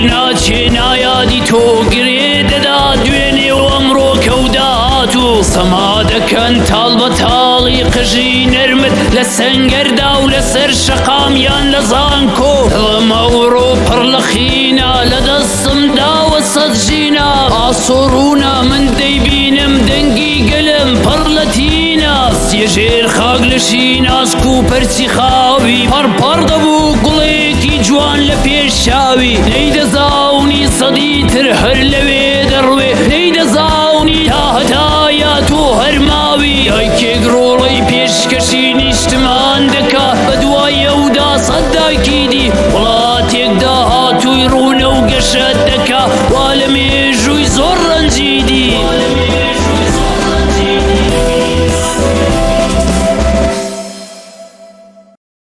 ناچێ نایادی تۆ گرێ دەدا دوێنێ و ئەمڕۆ کە و داهاتوو سەما دەکەن تاڵ بە تاڵی قژی نەرمت لە سەنگەردا و لەسەر شەقام یان لە زانکۆ دڵم ئەوڕۆ پڕ لە خینە لە دەستم داوە سەد ژینە ئاسۆ ڕوونە من دەیبینم دەنگی گەلم پڕ لە تینە سیە ژێر خاک لەشی ناسک و پەرچی خاوی پەڕ پەڕ دەبوو گوڵێکی جوان لە پێش چاوی نەیدەزاونی سەدی تر هەر لەوێ دەڕوێ نەیدەزاونی تا هەتایە تۆ هەر ماوی دایکێک ڕۆڵەی پێشکەشی نیشتمان دەکا بە دوای ئەودا سەد دایکی دی وڵاتێک داهاتووی ڕوونە و گەشە دەکا.